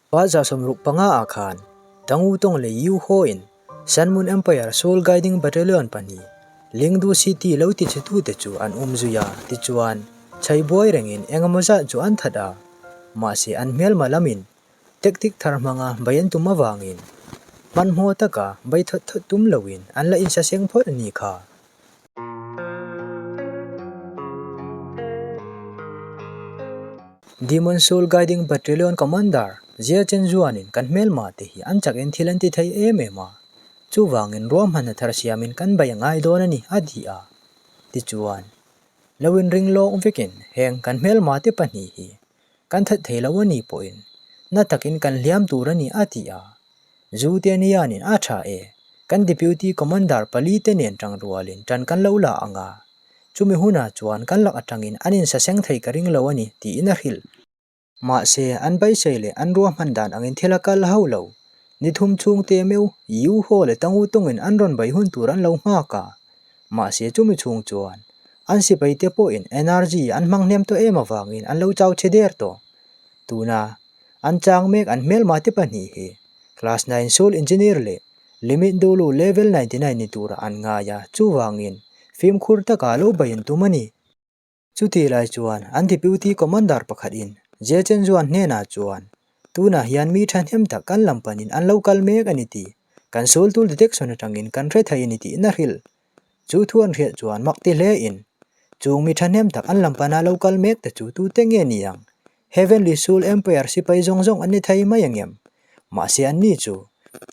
165 ah khan Tang Wutong leh Yu Ho-in Sun Moon Empire Soul Guiding Battalion pahnih Lingdu City lo tichhetute chu an um zui a, tichuan, chhai buai rengin engemaw zat chu an that a. Mahse an hmelma lamin tactic thar hmanga bai an tum avangin hmanhmawh taka bai thawt thawt tum loin an la insaseng phawt a ni kha. Demon Soul Guiding Battalion Commander Jia Chenzuanin kan hmelma te hi an chakin thil an ti thei em em a, chuvangin ruahmanna thar siamin kan bai a ngai dawn a ni a ti a. Tichuan, lo inring lawk vekin heng kan hmelma te pahnih hi kan that thei lo a ni pawhin na takin kan hliam tur a ni a ti a. Zu Tianianin a tha e, kan Deputy Commander pali te nen tang rualin tan kan lo la ang a, chumi hunah chuan kan lak atangin an insaseng thei ka ring lo a ni tiin a hrilh. Mahse, an beisei leh an ruahman dan angin thil a kal ho lo. Ni thum chhung te meuh Yu Ho leh Tang U Tungin an rawn bei hun tur an lo nghak a. Mahse, chumi chhung chuan an sipai te pawhin energy an hmang hnem tawh em avangin an lo chau chhe der tawh. Tuna An chang mek an hmelma te pahnih hi Class 9 Soul Engineer leh Limit Dulu Level 99 ni tura an ngai a, chuvangin fimkhur taka lo bei an tum a ni. Chutih lai chuan an Deputy Commander pakhatin Jia Chenzuan hnenah chuan, Tunah hian mi thahnem tak kan lam panin an lo kal mek a ni tih kan Soul Tool Detection atangin kan hre thei a ni tih na hrilh. Chu thu an hriat chuan mak ti hlein chung mi thahnem tak an lam pana lo kal mek te chu tute nge ni ang? Heavenly Soul Empire sipai zawng zawng an ni thei mai angem? Mahse an ni chu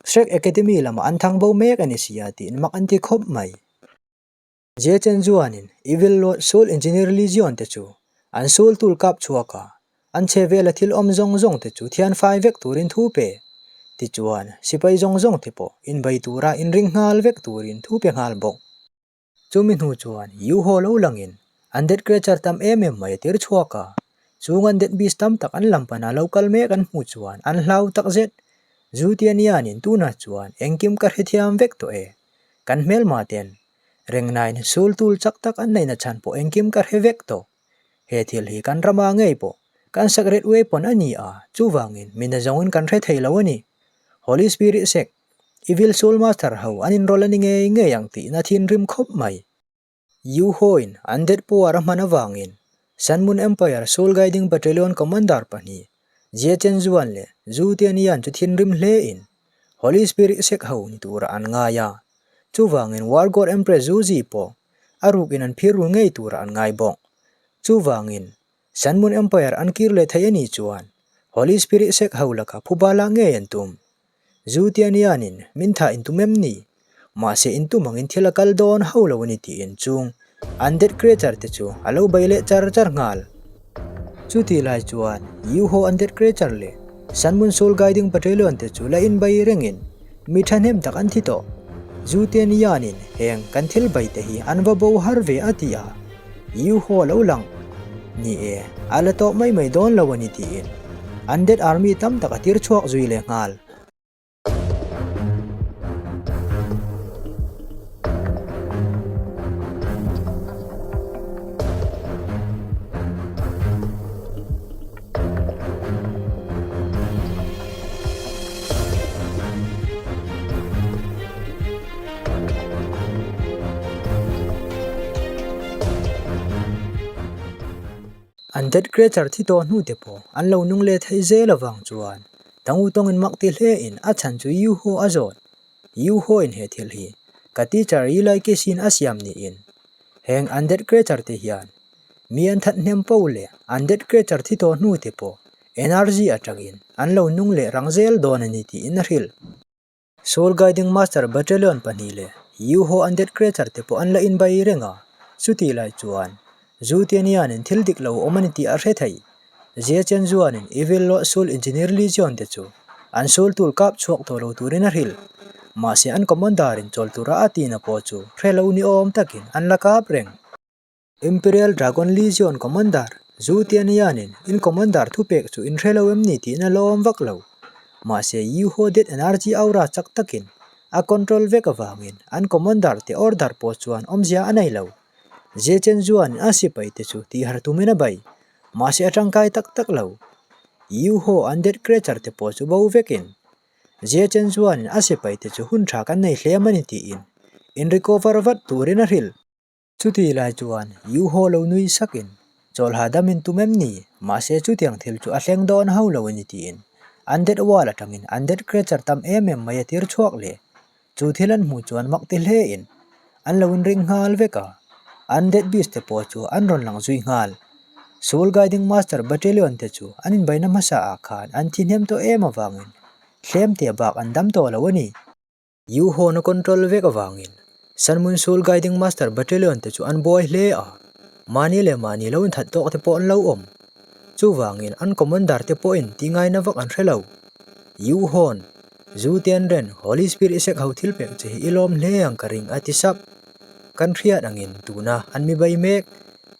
Shrek Academy lamah an thang bo mek a ni sia tiin mak an ti khawp mai. Jie Chen chuanin Evil Lord Soul Engineer Legion te chu an Soul Tool kap chhuak a, An che vela thil awm zawng zawng te chu thian fai vek turin thu pe. Tichuan, sipai zawng zawng te pawh inbei tura inring nghal vek turin thu pe nghal bawk. Chumi hnu chuan Yuho lo langin an dead creature tam em em mai a tir chhuak a. Chung an dead beast tam tak an lam pana lo kal mek an hmuh chuan an hlau takzet. Zutianianin tunah chuan engkim ka hrethiam vek tawh e. Kan hmelma ten rengnain sul tul chak tak an neihna chhan pawh engkim ka hre vek tawh. He thil hi kan rama ngei pawh kan sacred weapon a ni a, chuvangin mi nazawngin kan hre thei lo a ni. Holy Spirit sek, Evil Soul Master ho an inrawlh a ni ngei ngei ang tihna thinrim khawp mai. Yu Ho-in an dead power a hman avangin Sun Moon Empire Soul Guiding Battalion Commander pahnih Jie Chen Zuan leh Zhu Tian Yan chu thinrim hlein Holy Spirit sek ho ni turah an ngai a, chuvangin War God Empress Zhu Zi pawh a rukin an phir ru ngei turah an ngai bawk. Chuvangin, Sun Moon Empire an kir leh thei a nih chuan Holy Spirit sek ho laka phuba lah ngei an tum. Zu Tianianin min thah in tum em ni? Mahse in tum angin thil a kal dawn ho lo a ni tiin chung Undead Creature te chu a lo bei leh char char nghal. Chutih lai chuan Yuho Undead Creature leh Sun Moon Soul Guiding Battalion te chu la inbei rengin mi thahnem tak an thi tawh. Zu Tianianin heng kan thil bei te hi an va bo har ve a ti a, Yuho a lo lang. Ni e, a la tawh mai mai dawn lo a ni tiin Undead Army tam tak a tir chhuak zui leh nghal. An dead creature thi tawh hnu te pawh an lo nung leh thei zel avang chuan Tang Utawngin mak ti hle in a chhan chu Yu Ho a zawt. Yu Ho in he thil hi ka teacher Eli Kisin a siam niin heng an dead creature te hian mi an that hnem po leh an dead creature thi tawh hnu te pawh energy atangin an lo nung leh rang zel dawn a ni tiin a hrilh. Soul Guiding Master Battalion pahnih leh Yu Ho Undead Creature te pawh an la inbai reng a, chutih lai chuan Zhu Tianyan-in thil dik lo awm a ni tih a hre thei. Jia Chenzuan-in Evil Lord Soul Engineer Li Jian te chu an soul tool kap chhuak tawh lo turin a hrilh. Mahse an commander-in chawl tura a tihna pawh chu hre lo ni awm takin an la kap reng. Imperial Dragon Legion Commander Zhu Tianyan-in in commander thupek chu in hre lo em ni tihna lawm vak lo. Mahse Yu Ho Death Energy Aura chak takin a control vek avangin an commander te order pawh chuan awmzia a nei lo. Jie Chenzuan-in a sipai te chu tihar tumin a bei. Mahse a tangkai tak tak lo. Yuho Undead Creature te pawh chu bo vekin Jia Chen chuanin a sipai te chu hun tha kan nei hlem a ni tiin in recover vat turin a hrilh. Chutih lai chuan Yuho lo nui sakin chawlha dam in tum em ni? Mahse chutiang thil chu a thleng dawn ho lo a ni tiin Undead Wall atangin Undead Creature tam em em mai a tir chhuak leh. Chu thil an hmuh chuan mak ti hlein an lo inring nghal vek a, Undead Beast te pawh chu an rawn lang zui nghal. Soul Guiding Master Battalion te chu an inbaina hmasa ah khan an thi hnem tawh em avangin thlem teh bak an dam tawh lo a ni. Yu-Hawn a control vek avangin Sanmun Soul Guiding Master Battalion te chu an buai hle a, mahni leh mahni lo inthat tawk te pawh an lo awm. Chuvangin an commander te pawhin tih ngaina vak an hre lo. Yu-Hawn, Zu Tianren, Holy Spirit sek ho thil pek che hi i lawm hle ang ka ring a ti sap. Kan hriat angin tuna an mi bai mek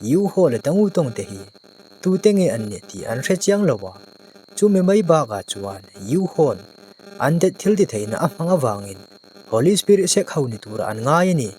Yu-Haw leh Tangu Tawng te hi tute nge an nih tih an hre chiang lo a, chumi mai bakah chuan Yu-Hawn an det thil ti theihna a hmang avangin Holy Spirit sek ho ni tura an ngai a ni.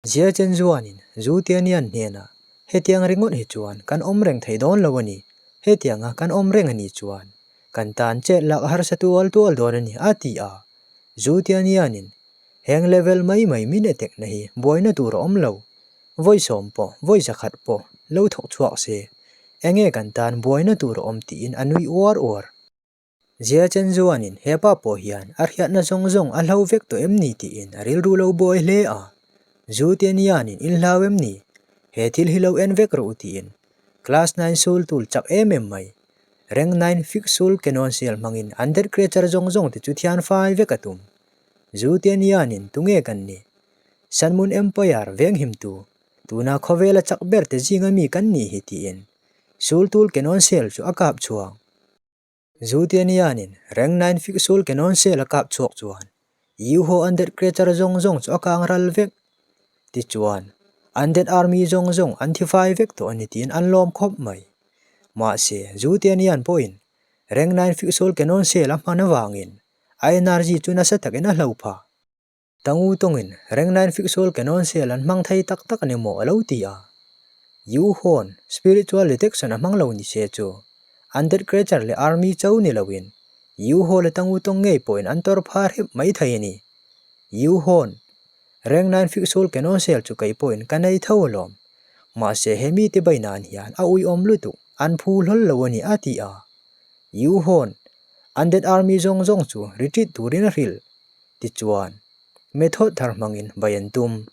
Zia chen chuanin Zu Tianian hnenah, Hetiang ringawt hi chuan kan awm reng thei dawn lo a ni. Hetianga kan awm reng a nih chuan kan tan chet lak a harsa tual tual dawn a ni, a ti a. Zu Tianianin, Heng level mai mai min etekna hi buaina tur a awm lo. Vawi sawm pawh, vawi zakhat pawh lo thawk chhuak se, enge kan tan buaina tur a awm tiin a nui uar uar. Zia chen chuanin he pa pawh hian a hriatna zawng zawng a hlo vek tawh em ni tiin a rilru lo buai hle a. Zu Tianianin in hlau em ni? He thil hi lo en vek rawh u tiin Class nine sul tul chak em em mai. Rank nine fix sul Canon sial hmangin Undead Creature zawng zawng te chu thian fai vek a tum. Zu Tianianin tunge kan nih? Sun Moon Empire venghimtu tuna khawvela chak ber te zinga mi kan nih hi tiin sul tul Canon sial chu a kap chhuang. Zutianianin Rank nine fik sul Canon Cell a kap chhuak chuan Yuho Undead Creature zawng zawng chu a kang ral vek. Tichuan, Undead Army zawng zawng an thi fai vek tawh a ni tiin an lawm khawp mai. Mahse, Zutianian pawhin Rank nine fik sul Canon Cell a hman avangin a energy chu nasa takin a hlo phah. Tangu tawngin Rank nine fik sul Canon Cell an hmang thei tak tak a ni maw a lo ti a. Yu Hawn spiritual detection a hmang lo ni se chu Undead Creature leh Army cho ni loin Yu Haw leh Tangu tawng ngei pawhin an tawr phar hrep mai thei a ni. Yu Hawn Rank nine fik sul Canon Cell chu kei pawhin ka nei tho alawm. Mahse he mite bai nan hian a uiawm lutuk an phu hlawl lo a ni a ti a. Yu Hawn Undead Army zawng zawng chu retreat turin a hrilh. Tichuan, method thar hmangin bai an tum.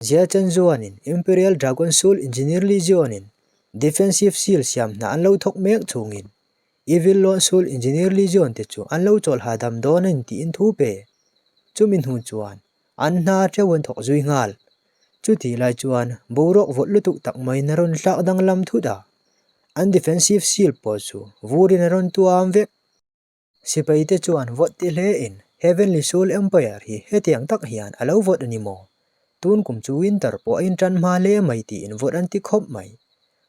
Zia Chen chuanin Imperial Dragon Soul Engineer Legion-in defensive shield siam hna an lo thawk mek chungin Evil Lord Soul Engineer Legion te chu an lo chawl hahdam dawn a ni tiin thu pe. Chumi hnu chuan an hna theuh an thawk zui nghal. Chutih lai chuan boruak vawt lutuk tak maiin a rawn hlak danglam thut a, an defensive shield pawh chu vurin a rawn tuam vek. Sipai te chuan vote ti hle in Heavenly Soul Empire hi hetiang tak hian a lo vote a ni maw? Tun kum chu winter pawh a intan hma hle mai tiin vote an ti khawp mai.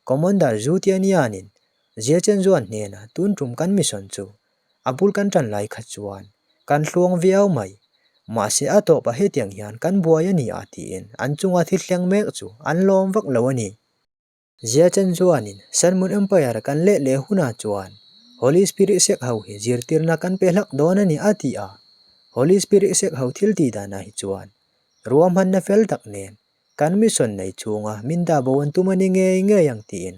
Commander Zhu Tianyan-in Jia Chenzuan hnena tun tum kan mission chu a bul kan tan lai kha chuan kan hluang viau mai. Mahse a tawpah hetiang hian kan buai a ni a tiin an chunga thil thleng mek chu an lawm vak lo a ni. Zia chen chuanin Sun Moon Empire kan leh leh hunah chuan Holy Spirit sek ho hi zirtirna kan pe hlak dawn a ni a ti a. Holy Spirit sek ho thil tih danah hi chuan ruahmanna fel tak nen kan mission nei chhunga min dah bo an tum a ni ngei ngei ang tiin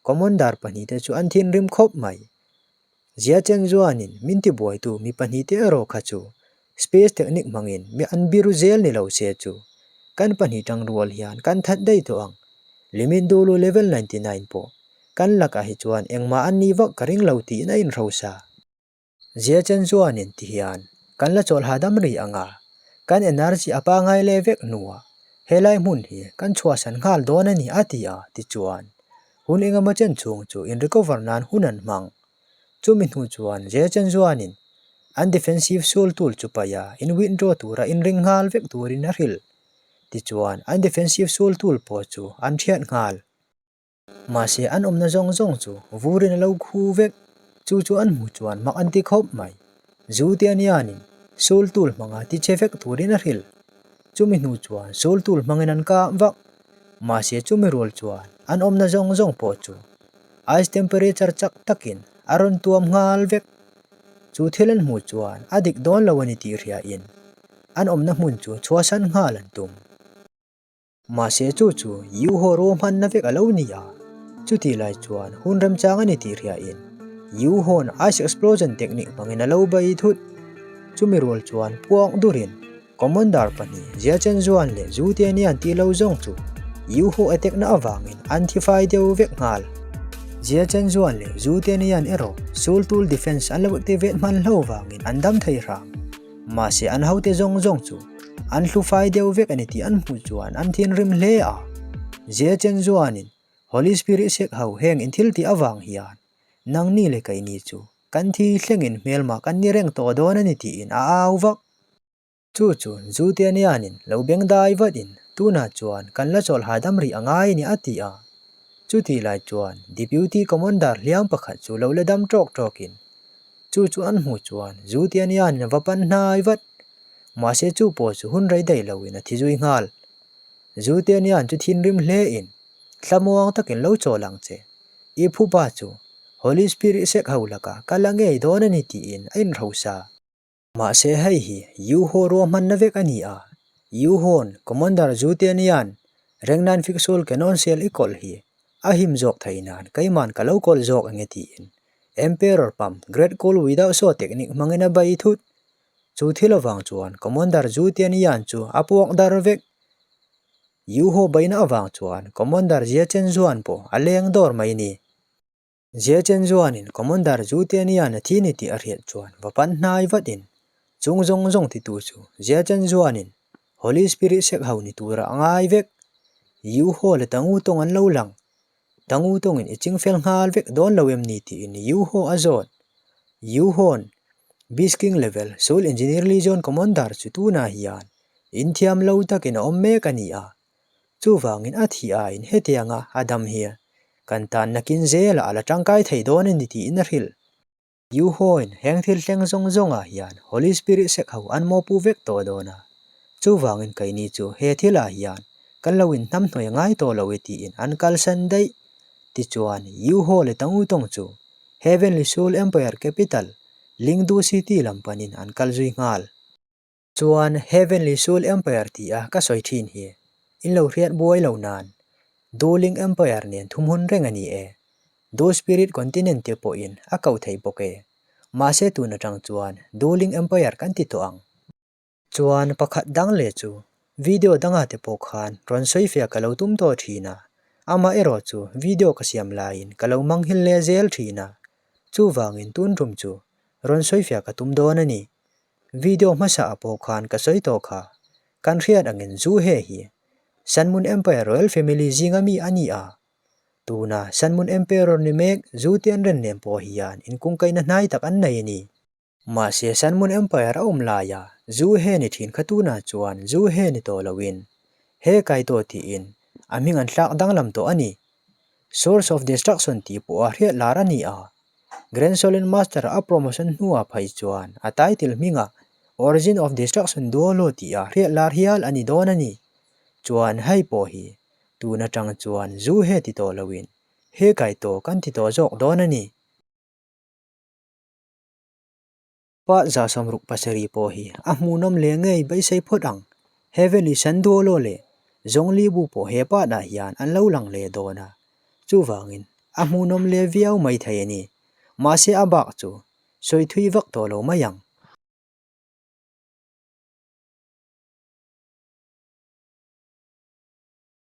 Commander pahnihte chu an thinrim khawp mai. Zia chen chuanin min tibuaitu mi pahnihte erawh kha chu Space technique hmangin mi an biru zel ni lo se chu kan pahnih tangrual hian kan that daih tawh ang. Limit dulu level 99 pawh kan lakah hi chuan engmah an nih vak ka ring lo tiin a inhrosa. Zia chen chuanin ti hian kan la chawlh hahdam rih ang a, kan energy a pangai leh vek hnuah helai hmun hi kan chhuahsan nghal dawn a ni a ti a tichuan hun engemaw chen chhung chu in recover nan hun an hmang. Chumi hnu chuan Zia Chen chuanin an defensive sul tool chu paih a, in withdraw tura inring nghal vek turin a hrilh. Tichuan, an defensive sul tool pawh chu an thiat nghal. Mahse, an awmna zawng zawng chu vurin a lo khu vek. Chu chu an hmuh chuan mak an ti khawp mai. Zu Tianianin sul tool hmanga ti che vek turin a hrilh. Chumi hnu chuan sul tool hmangin an kah vak. Mahse, chumi rual chuan an awmna zawng zawng pawh chu ice temperature chak takin a. a rawn tuam nghal vek. Chu thil an hmuh chuan a dik dawn lo a ni tih hriain an awmna hmun chu chhuahsan nghal an tum. Mahse chu chu Yuho ruahmanna vek a lo ni a, chutih lai chuan hun remchang a ni tih hriain Yuho'n ice explosion technique hmangin a lo bei thut. Chumi rual chuan puak durin Commander pahnih Jia Chenzuan leh Zhu Tianian tih lo zawng chu Yuho attack na avangin an thi fai deuh vek nghal. Jia Chenzuan leh Zhu Tianian erawh Sul Tool Defense an lo activate hman hlo vangin an dam thei hram. Mahse an hote zawng zawng chu an hlu fai deuh vek a ni tih an hmuh chuan an thinrim hle a. Jia Chenzuanin Holy Spirit sek ho heng inthil tih avang hian nangni leh keini chu kan thi thlengin hmelma kan ni reng tawh dawn a ni tiin a au vak. Chu chu Zutianianin lo beng dai vatin tunah chuan kan la chawlh hahdam rih a ngai a ni a ti a. Chutih lai chuan Deputy Commander hliam pakhat chu lo la dam tawk tawkin chu chu an hmuh chuan Zutianianin a va pan hnai vat. Mahse chu pawh chu hun rei daih loin a thi zui nghal. Zutianian chu thinrim hlein thlamuang takin lo chawl ang che. I phupa chu Holy Spirit sek ho lakah ka la ngei dawn a ni tiin a inhrosa. Mahse hei hi Yuho ruahmanna vek a ni a, Yuho'n Commander Zhu Tianyan Rengnan Fiksul Cannon Shell i kawlh hi a him zawk thei nan keiman ka lo kawlh zawk enge tiin Emperor Pump Great Cool Without Saw technique hmangin a bei thut. Chu thil avang chuan Commander Zhu Tianyan chu a puak dar vek. Yuho beina avang chuan Commander Jia Chenzuan pawh a leng dawr mai ni. Zia chen chuanin Commander Zhu Tianian a thi ni tih a hriat chuan va pan hnai vatin chung zawng zawng titu chu Zia chen chuanin Holy Spirit sek ho ni tura a ngai vek. Yu Ho leh Tangu tawng an lo lang. Tangu tawngin i ching fel nghal vek dawn lo em ni tiin Yu Ho a zawt. Yu Ho'n Beast King level Soul Engineer Legion Commander chu tunah hian inthiam lo takin a awm mek a ni a. Chuvangin a thih aiin hetianga a dam hi kan tan nakin zelah a la tangkai thei dawn a ni tiin a hrilh. Yuhoin heng thil thleng zawng zawngah hian Holy Spirit sek ho an mawpu vek tawh dawn a, chuvangin keini chu he thilah hian kan lo inhnamhnuai ngai tawh lo e tiin an kalsan daih. Tichuan, Yuho leh Tangutawng chu Heavenly Soul Empire Capital, Lingdu City lam panin an kal zui nghal. Chuan Heavenly Soul Empire ti a ka sawi thin hi in lo hriat buai lo nan Dueling Empire nen thumhun reng a ni e. Du Spirit Continent te pawhin a ko thei bawk e. Mahse tun atang chuan Dueling Empire kan ti tawh ang. Chuan pakhat dang leh chu video dangah te pawh khan rawn sawi fiah ka lo tum tawh thin a, amaherawh chu video ka siam laiin ka lo manghil leh zel thin a, chuvangin tun tum chu rawn sawi fiah ka tum dawn a ni. Video hmasa ah pawh khan ka sawi tawh kha, kan hriat angin Zhu He hi Sanmun Empire Royal Family zinga mi a ni a. Tuna Sanmun Emperor ni mek Zhu Tianren nen pawh hian inkungkaihna hnai tak an nei a ni. Mahse Sanmun Empire a awm laia Zhu He ni thin kha tunah chuan Zhu He ni tawh loin He kai tawh tiin a hming an thlak danglam tawh a ni. Source of Destruction tih pawh a hriat lar a ni a. Grand Solen Master a promotion hnuah phei chuan a title hmingah Origin of Destruction Duolo tih a hriat lar hial a ni dawn a ni. Chuan hei pawh hi tun atang chuan zu he ti tawh loin he kai tawh kan ti tawh zawk dawn a ni. Pa 67 pawh hi a hmuhnawm leh ngei beisei phawt ang. Heavenly Sanduolo leh Zhongli Bu pawh he partah hian an lo lang leh dawn a, chuvangin a hmuhnawm leh viau mai thei a ni. Mahse a bak chu sawi thui vak tawh lo mai ang.